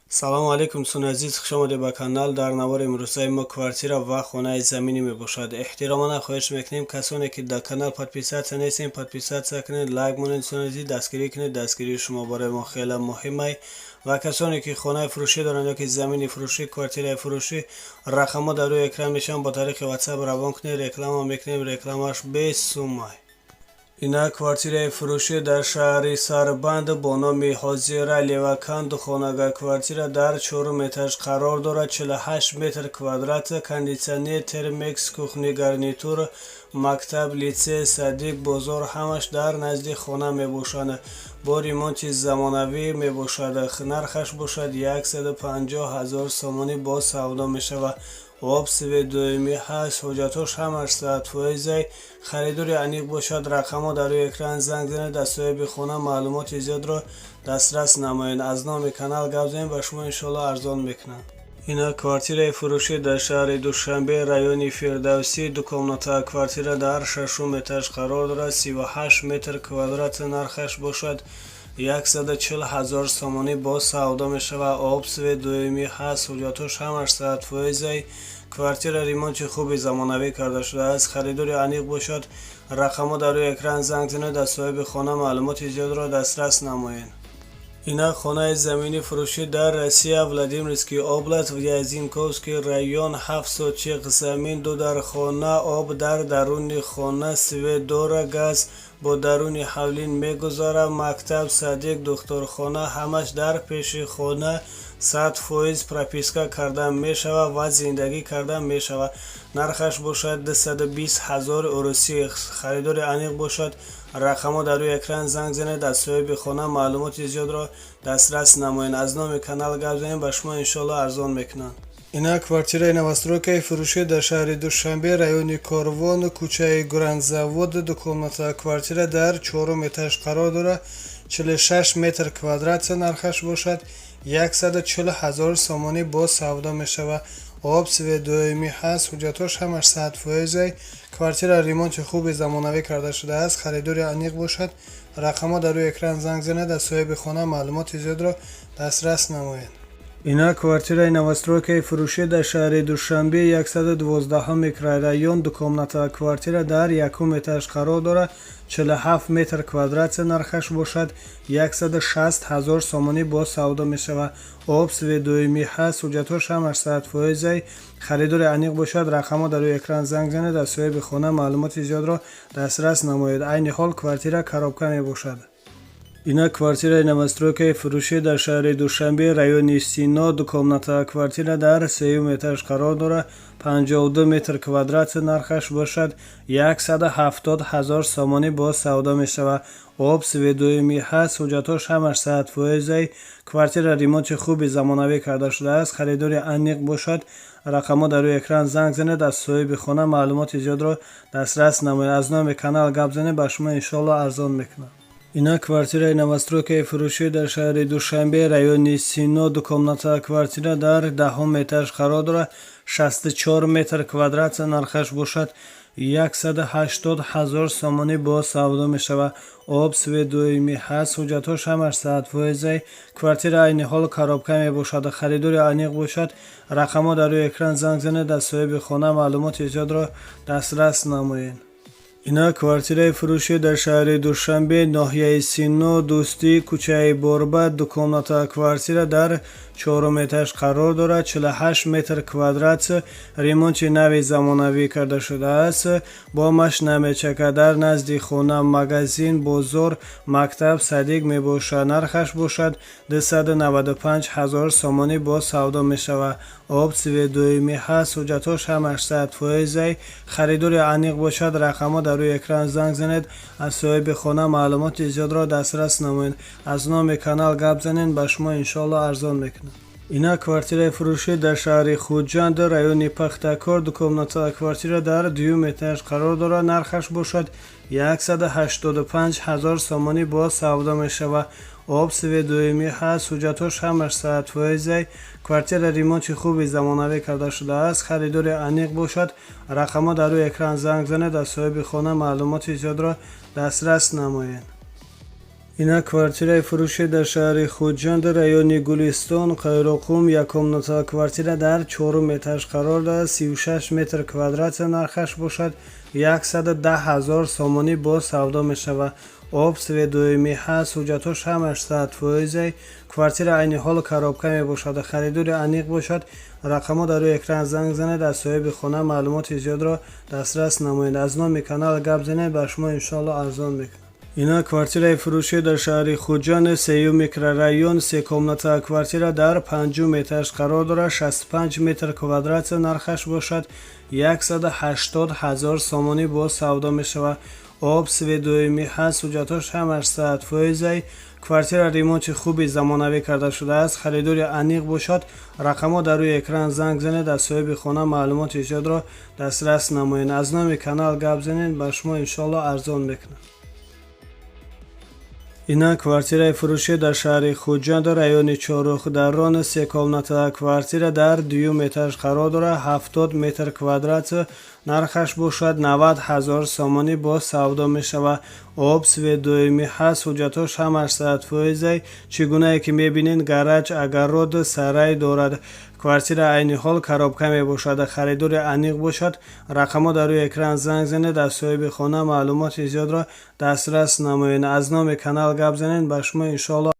Салому алейкум, дӯстони азиз, хуш омадед ба канал. Дар навори имрӯзаи мо квартира ва хонаи заминӣ мебошад. Эҳтиромона хоҳиш мекунем, касоне ки дар канал подписаться нестем, подписаться кунед, лайк монед. Дӯстони азиз, дастгирӣ кунед, дастгирии шумо барои мо хеле муҳимай. Ва касоне ки хонаи фурӯшӣ доранд ё ки замини фурӯшӣ, квартираи фурӯшӣ, рақамҳо дар рӯи экран мешаванд, бо тариқи WhatsApp равон кунед, реклама мекунем, рекламаш бесумай. Инак, квартираи фурӯшӣ дар шаҳри Сарбанд бо номи Ҳозира Леваканд, хонага квартира дар чорум этаж қарор дорад, 48 метр квадрат, кондитсионер, термекс, кухонный гарнитур, мактаб, литсей, садик, бозор ҳамаш дар назди хона мебошанд. Бо ремонти замонавӣ мебошад. Нархаш бошад 150 ҳазор сомонӣ, бо савдо мешавад. Об, свет доимӣ ҳаст, ҳуҷҷатҳош ҳамаш 100%-ай. Харидори аниқ бошад, рақамҳо дар рӯи экран, занг занед, аз соҳиби хона маълумоти зиёдро дастрас намоед. Аз номи канал гап занед, ба шумо иншоалло арзон мекунанд. Инак, квартираи фурӯшӣ дар шаҳри Душанбе, райони Фирдавсӣ, двухкомната квартира дар шашум этаж қарор дорад, 38 метр квадрат, нархаш бошад 140 ҳазор сомонӣ, бо савдо мешавад. Об, свет доимӣ ҳаст, ҳуҷҷатҳош ҳамаш 100%-ай. Квартира ремонти хуби замонавӣ карда шудааст. Харидори аниқ бошад, рақамҳо дар рӯи экран, занг занед, аз соҳиби хона маълумоти зиёдро дастрас намоед. Инак, хонаи заминӣ фурӯшӣ дар Россия, Владимирский область, Вязниковский район, 7 сотих замин, ду дар хона, об дар даруни хона, свет дора, газ бо даруни ҳавлин мегузарад, мактаб, садик, духтурхона ҳамаш дар пеши хона, 100% прописка карда мешавад ва зиндагӣ карда мешавад. Нархаш бошад 220 ҳазори урусӣ. Харидори аниқ бошад, рақамҳо дар рӯи экран, занг занед, аз соҳиби хона маълумоти зиёдро дастрас намоед. Аз номи канал гап занед, ба шумо иншоалло арзон мекунанд. Инак, квартираи новостройкаи фурӯшӣ дар шаҳри Душанбе, райони Корвон, кӯчаи Грандзавод, двухкомната квартира дар чорум этаж қарор дорад, 46 метр квадрат, нархаш бошад 140 ҳазор сомонӣ, бо савдо мешавад. Об, свет доимӣ ҳаст, ҳуҷҷатҳош ҳамаш 100%-ай. Квартира ремонти хуби замонавӣ карда шудааст. Харидори аниқ бошад, рақамҳо дар рӯи экран, занг занед, аз соҳиби хона маълумоти зиёдро дастрас намоед. Инак, квартираи новостройкаи фурӯшӣ дар шаҳри Душанбе, 112 микрорайон, двухкомната квартира дар якум этаж қарор дорад, 47 метр квадрат, нархаш бошад 160 ҳазор сомонӣ, бо савдо мешавад. Об, свет доимӣ ҳаст, ҳуҷҷатҳош ҳамаш 100%-ай. Харидори аниқ бошад, рақамҳо дар рӯи экран, занг занед, аз соҳиби хона маълумоти зиёдро дастрас намоед. Айни ҳол квартира коробка мебошад. Инак, квартираи новостройкаи фурӯшӣ дар шаҳри Душанбе, райони Сино, двухкомната квартира дар сеюм этаж қарор дорад, 52 метр квадрат, нархаш бошад 170 ҳазор сомонӣ, бо савдо мешавад. Об, свет доимӣ ҳаст, ҳуҷҷатҳош ҳамаш 100%-ай. Квартира ремонти хуби замонавӣ карда шудааст. Харидори аниқ бошад, рақамҳо дар рӯи экран, занг занед, аз соҳиби хона маълумоти зиёдро дастрас намоед. Аз номи канал гап занед, ба шумо иншоалло арзон мекунанд. Инак, квартираи новостройкаи фурӯшӣ дар шаҳри Душанбе, райони Сино, двухкомната квартира дар 10-ум этаж қарор дорад, 64 метр квадрат, нархаш бошад 180 ҳазор сомонӣ, бо савдо мешавад. Об, свет доимӣ ҳаст, ҳуҷҷатҳош ҳамаш 100%-ай. Квартира айни ҳол коробка мебошад. Харидори аниқ бошад, рақамҳо дар рӯи экран, занг занед, аз соҳиби хона маълумоти зиёдро дастрас намоед. Инак, квартираи фурӯшӣ дар шаҳри Душанбе, ноҳияи Сино, Дӯстӣ, кӯчаи Борбад, двухкомната квартира дар чорум этаж қарор дорад, 48 метр квадрат, ремонти нави замонавӣ карда шудааст, бомаш намечакад, дар назди хона магазин, бозор, мактаб, садик мебошад. Нархаш бошад 295 ҳазор сомонӣ, бо савдо мешавад. Об, свет доимӣ ҳаст, ҳуҷҷатҳош ҳамаш 100%-ай. Харидори аниқ бошад, рақамҳо дар рӯи экран, занг занед, аз соҳиби хона маълумоти зиёдро дастрас намоед. Аз номи канал гап занед, ба шумо иншоалло арзон мекунанд. Инак, квартираи фурӯшӣ дар шаҳри Хуҷанд, райони Пахтакор, двухкомната квартира дар дуюм этаж қарор дорад, нархаш бошад 185 ҳазор сомонӣ, бо савдо мешавад. Об, свет доимӣ ҳаст, ҳуҷҷатҳош ҳамаш 100%-ай. Квартира ремонти хуби замонавӣ карда шудааст. Харидори аниқ бошад, рақамҳо дар рӯи экран, занг занед, аз соҳиби хона маълумоти зиёдро дастрас намоед. Ина квартираи фурӯшӣ дар шаҳри Хуҷанд, райони Гулистон, Қайроқум. Як комната квартира дар чорум этаж қарор дорад, 36 метр квадрат. Нархаш бошад 110 ҳазор сомонӣ, боз савдо мешавад. Об, свет доимӣ ҳаст, ҳуҷҷатҳош ҳамаш 100%. Квартира айни ҳол коробка мебошад. Харидори аниқ бошад, рақамҳо дар рӯи экран, занг занед, аз соҳиби хона маълумоти зиёдро дастрас намоед. Аз номи канал гап занед, ба шумо иншоалло арзон мекунад. Ина квартираи фурӯшӣ дар шаҳри Хуҷанд, сеюм микрорайон. Се комната квартира дар панҷум этаж қарор дорад, 65 метр квадрат. Нархаш бошад 180 ҳазор сомонӣ, боз савдо мешавад. Об, свет доимӣ ҳаст, ҳуҷҷатҳош ҳамаш 100%. Квартира ремонти хуби замонавӣ карда шудааст. Харидори аниқ бошад, рақамҳо дар рӯи экран, занг занед, аз соҳиби хона маълумоти зиёдро дастрас намоед. Аз номи канал гап занед, ба шумо иншоалло арзон мекунад. Ина квартираи фурӯшӣ дар шаҳри Хуҷанд, райони Чоруҳдарон. Се комната квартира дар дуюм этаж қарор дорад, 70 метр квадрат. Нархаш бошад 90 ҳазор сомонӣ, боз савдо мешавад. Об, свет доимӣ ҳаст, ҳуҷҷатҳош ҳамаш 100%. Чӣ гунае ки мебинед, гараж, огород, сарай дорад. Квартира айни ҳол коробка мебошад. Харидори аниқ бошад, рақамҳо дар рӯи экран, занг занед, аз соҳиби хона маълумоти зиёдро дастрас намоед. Аз номи канал гап занед, ба шумо иншоалло.